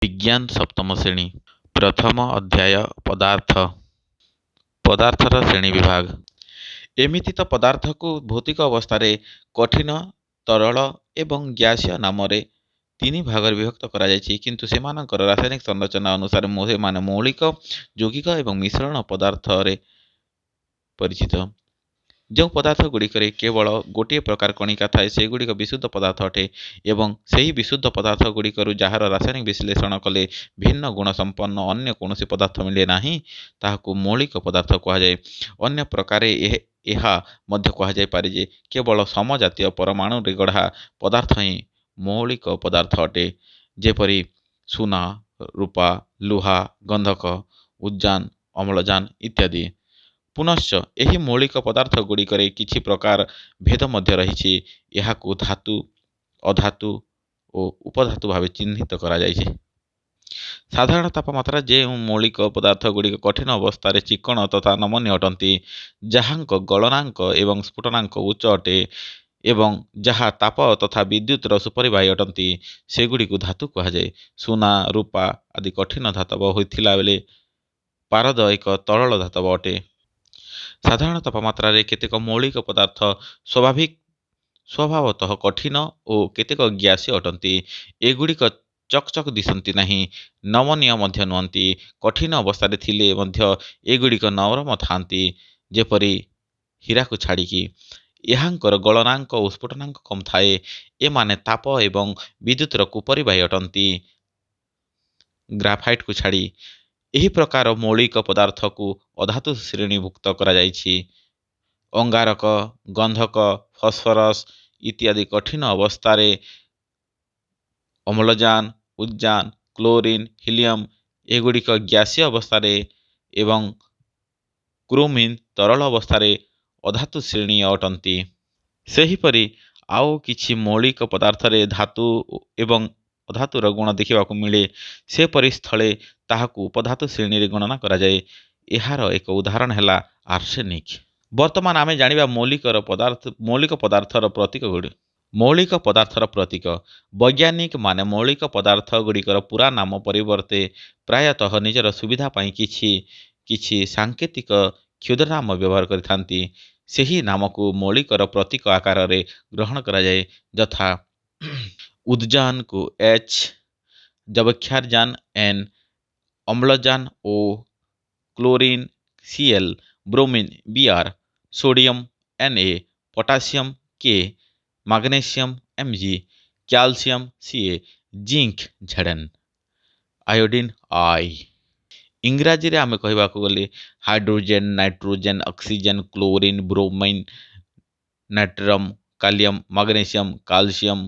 ବିଜ୍ଞାନ ସପ୍ତମ ଶ୍ରେଣୀ, ପ୍ରଥମ ଅଧ୍ୟାୟ, ପଦାର୍ଥ। ପଦାର୍ଥର ଶ୍ରେଣୀ ବିଭାଗ। ଏମିତି ତ ପଦାର୍ଥକୁ ଭୌତିକ ଅବସ୍ଥାରେ କଠିନ, ତରଳ ଏବଂ ଗ୍ୟାସୀୟ ନାମରେ ତିନି ଭାଗରେ ବିଭକ୍ତ କରାଯାଇଛି, କିନ୍ତୁ ସେମାନଙ୍କର ରାସାୟନିକ ସଂରଚନା ଅନୁସାରେ ସେମାନେ ମୌଳିକ, ଯୌଗିକ ଏବଂ ମିଶ୍ରଣ ପଦାର୍ଥରେ ପରିଚିତ। ଯେଉଁ ପଦାର୍ଥଗୁଡ଼ିକରେ କେବଳ ଗୋଟିଏ ପ୍ରକାର କଣିକା ଥାଏ, ସେଗୁଡ଼ିକ ବିଶୁଦ୍ଧ ପଦାର୍ଥ ଅଟେ ଏବଂ ସେହି ବିଶୁଦ୍ଧ ପଦାର୍ଥଗୁଡ଼ିକରୁ ଯାହାର ରାସାୟନିକ ବିଶ୍ଳେଷଣ କଲେ ଭିନ୍ନ ଗୁଣସମ୍ପନ୍ନ ଅନ୍ୟ କୌଣସି ପଦାର୍ଥ ମିଳେ ନାହିଁ, ତାହାକୁ ମୌଳିକ ପଦାର୍ଥ କୁହାଯାଏ। ଅନ୍ୟ ପ୍ରକାରେ ଏହା ମଧ୍ୟ କୁହାଯାଇପାରେ ଯେ କେବଳ ସମଜାତୀୟ ପରମାଣୁରେ ଗଢ଼ା ପଦାର୍ଥ ହିଁ ମୌଳିକ ପଦାର୍ଥ ଅଟେ, ଯେପରି ସୁନା, ରୂପା, ଲୁହା, ଗନ୍ଧକ, ଉଦଜାନ, ଅମ୍ଳଜାନ ଇତ୍ୟାଦି। ପୁନଶ୍ଚ ଏହି ମୌଳିକ ପଦାର୍ଥଗୁଡ଼ିକରେ କିଛି ପ୍ରକାର ଭେଦ ମଧ୍ୟ ରହିଛି। ଏହାକୁ ଧାତୁ, ଅଧାତୁ ଓ ଉପଧାତୁ ଭାବେ ଚିହ୍ନିତ କରାଯାଇଛି। ସାଧାରଣ ତାପମାତ୍ରାରେ ଯେଉଁ ମୌଳିକ ପଦାର୍ଥଗୁଡ଼ିକ କଠିନ ଅବସ୍ଥାରେ ଚିକ୍କଣ ତଥା ନମନୀୟ ଅଟନ୍ତି, ଯାହାଙ୍କ ଗଳନାଙ୍କ ଏବଂ ସ୍ଫୁଟନାଙ୍କ ଉଚ୍ଚ ଅଟେ ଏବଂ ଯାହା ତାପ ତଥା ବିଦ୍ୟୁତର ସୁପରିବାହୀ ଅଟନ୍ତି, ସେଗୁଡ଼ିକୁ ଧାତୁ କୁହାଯାଏ। ସୁନା, ରୂପା ଆଦି କଠିନ ଧାତବ ହୋଇଥିଲାବେଳେ ପାରଦ ଏକ ତରଳ ଧାତବ ଅଟେ। ସାଧାରଣ ତାପମାତ୍ରାରେ କେତେକ ମୌଳିକ ପଦାର୍ଥ ସ୍ୱଭାବତଃ କଠିନ ଓ କେତେକ ଗ୍ୟାସୀୟ ଅଟନ୍ତି। ଏଗୁଡ଼ିକ ଚକଚକ ଦିଶନ୍ତି ନାହିଁ, ନମନୀୟ ମଧ୍ୟ ନୁହନ୍ତି। କଠିନ ଅବସ୍ଥାରେ ଥିଲେ ମଧ୍ୟ ଏଗୁଡ଼ିକ ନରମ ଥାଆନ୍ତି, ଯେପରି ହୀରାକୁ ଛାଡ଼ିକି। ଏହାଙ୍କର ଗଳନାଙ୍କ ଓ ସ୍ଫୁଟନାଙ୍କ କମ୍ ଥାଏ। ଏମାନେ ତାପ ଏବଂ ବିଦ୍ୟୁତର କୁପରିବାହୀ ଅଟନ୍ତି, ଗ୍ରାଫାଇଟକୁ ଛାଡ଼ି। ଏହି ପ୍ରକାର ମୌଳିକ ପଦାର୍ଥକୁ ଅଧାତୁ ଶ୍ରେଣୀଭୁକ୍ତ କରାଯାଇଛି। ଅଙ୍ଗାରକ, ଗନ୍ଧକ, ଫସଫରସ୍ ଇତ୍ୟାଦି କଠିନ ଅବସ୍ଥାରେ, ଅମ୍ଳଜାନ, ଉଦଜାନ, କ୍ଲୋରିନ୍, ହିଲିୟମ୍ ଏଗୁଡ଼ିକ ଗ୍ୟାସୀୟ ଅବସ୍ଥାରେ ଏବଂ କ୍ରୋମିନ୍ ତରଳ ଅବସ୍ଥାରେ ଅଧାତୁ ଶ୍ରେଣୀୟ ଅଟନ୍ତି। ସେହିପରି ଆଉ କିଛି ମୌଳିକ ପଦାର୍ଥରେ ଧାତୁ ଏବଂ ଅଧାତୁର ଗୁଣ ଦେଖିବାକୁ ମିଳେ, ସେପରି ସ୍ଥଳେ ତାହାକୁ ଉପଧାତୁ ଶ୍ରେଣୀରେ ଗଣନା କରାଯାଏ। ଏହାର ଏକ ଉଦାହରଣ ହେଲା ଆର୍ସେନିକ୍। ବର୍ତ୍ତମାନ ଆମେ ଜାଣିବା ମୌଳିକ ପଦାର୍ଥର ପ୍ରତୀକ ଗୁଡ଼ିକ। ମୌଳିକ ପଦାର୍ଥର ପ୍ରତୀକ। ବୈଜ୍ଞାନିକମାନେ ମୌଳିକ ପଦାର୍ଥଗୁଡ଼ିକର ପୂରା ନାମ ପରିବର୍ତ୍ତେ ପ୍ରାୟତଃ ନିଜର ସୁବିଧା ପାଇଁ କିଛି କିଛି ସାଙ୍କେତିକ କ୍ଷୁଦ୍ରନାମ ବ୍ୟବହାର କରିଥାନ୍ତି। ସେହି ନାମକୁ ମୌଳିକର ପ୍ରତୀକ ଆକାରରେ ଗ୍ରହଣ କରାଯାଏ, ଯଥା ଉଦଜାନକୁ ଏଚ୍, ଯବକ୍ଷାରଜାନ ଏନ୍, ଅମ୍ଳଜାନ ଓ, chlorine Cl, bromine Br, sodium Na, potassium K, magnesium Mg, calcium Ca, zinc Zn, iodine I। ଇଂରାଜୀରେ ଆମେ କହିବାକୁ ଗଲେ hydrogen, nitrogen, oxygen, chlorine, bromine, natrum, kalium, magnesium, calcium,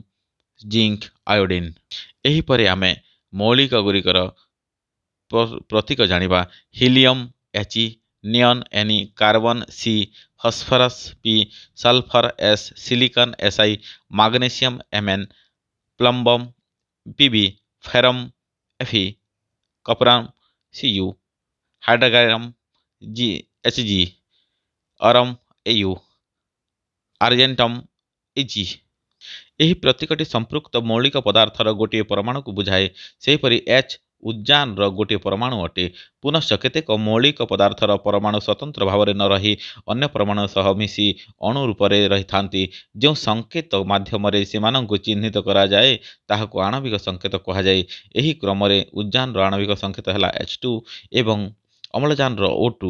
zinc, iodine। ଏହିପରି ଆମେ ମୌଳିକ ଗୁଡ଼ିକର ପ୍ରତୀକ ଜାଣିବା। Helium He, neon Ne, carbon C, phosphorus P, sulphur S, silicon Si, magnesium Mn, plumbum Pb, ferrum Fe, cuprum Cu, hydrargyrum Hg, aurum Au, argentum Ag। ଏହି ପ୍ରତୀକଟି ସମ୍ପୃକ୍ତ ମୌଳିକ ପଦାର୍ଥର ଗୋଟିଏ ପରମାଣୁକୁ ବୁଝାଏ। ସେହିପରି ଏଚ୍ ଉଦଜାନର ଗୋଟିଏ ପରମାଣୁ ଅଟେ। ପୁନଶ୍ଚ କେତେକ ମୌଳିକ ପଦାର୍ଥର ପରମାଣୁ ସ୍ୱତନ୍ତ୍ର ଭାବରେ ନ ରହି ଅନ୍ୟ ପରମାଣୁ ସହ ମିଶି ଅଣୁ ରୂପରେ ରହିଥାନ୍ତି। ଯେଉଁ ସଙ୍କେତ ମାଧ୍ୟମରେ ସେମାନଙ୍କୁ ଚିହ୍ନିତ କରାଯାଏ, ତାହାକୁ ଆଣବିକ ସଙ୍କେତ କୁହାଯାଏ। ଏହି କ୍ରମରେ ଉଦଜାନର ଆଣବିକ ସଙ୍କେତ ହେଲା H2 ଏବଂ ଅମ୍ଳଜାନର O2।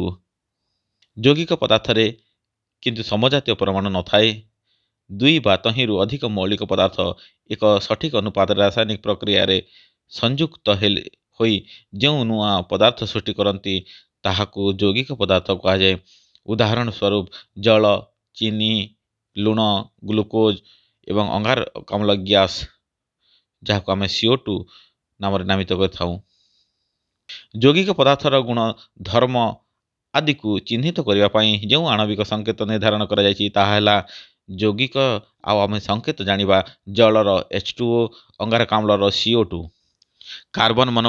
ଯୌଗିକ ପଦାର୍ଥରେ କିନ୍ତୁ ସମଜାତୀୟ ପରମାଣୁ ନଥାଏ। ଦୁଇ ବା ତହିଁରୁ ଅଧିକ ମୌଳିକ ପଦାର୍ଥ ଏକ ସଠିକ ଅନୁପାତରେ ରାସାୟନିକ ପ୍ରକ୍ରିୟାରେ ସଂଯୁକ୍ତ ହୋଇ ଯେଉଁ ନୂଆ ପଦାର୍ଥ ସୃଷ୍ଟି କରନ୍ତି, ତାହାକୁ ଯୌଗିକ ପଦାର୍ଥ କୁହାଯାଏ। ଉଦାହରଣ ସ୍ୱରୂପ ଜଳ, ଚିନି, ଲୁଣ, ଗ୍ଲୁକୋଜ ଏବଂ ଅଙ୍ଗାରକାମ୍ଳ ଗ୍ୟାସ, ଯାହାକୁ ଆମେ CO2 ନାମରେ ନାମିତ କରିଥାଉ। ଯୌଗିକ ପଦାର୍ଥର ଗୁଣ, ଧର୍ମ ଆଦିକୁ ଚିହ୍ନିତ କରିବା ପାଇଁ ଯେଉଁ ଆଣବିକ ସଙ୍କେତ ନିର୍ଦ୍ଧାରଣ କରାଯାଇଛି, ତାହା ହେଲା ଯୌଗିକ। ଆଉ ଆମେ ସଙ୍କେତ ଜାଣିବା ଜଳର H2O, ଅଙ୍ଗାରକାମ୍ଳର CO2, carbon mono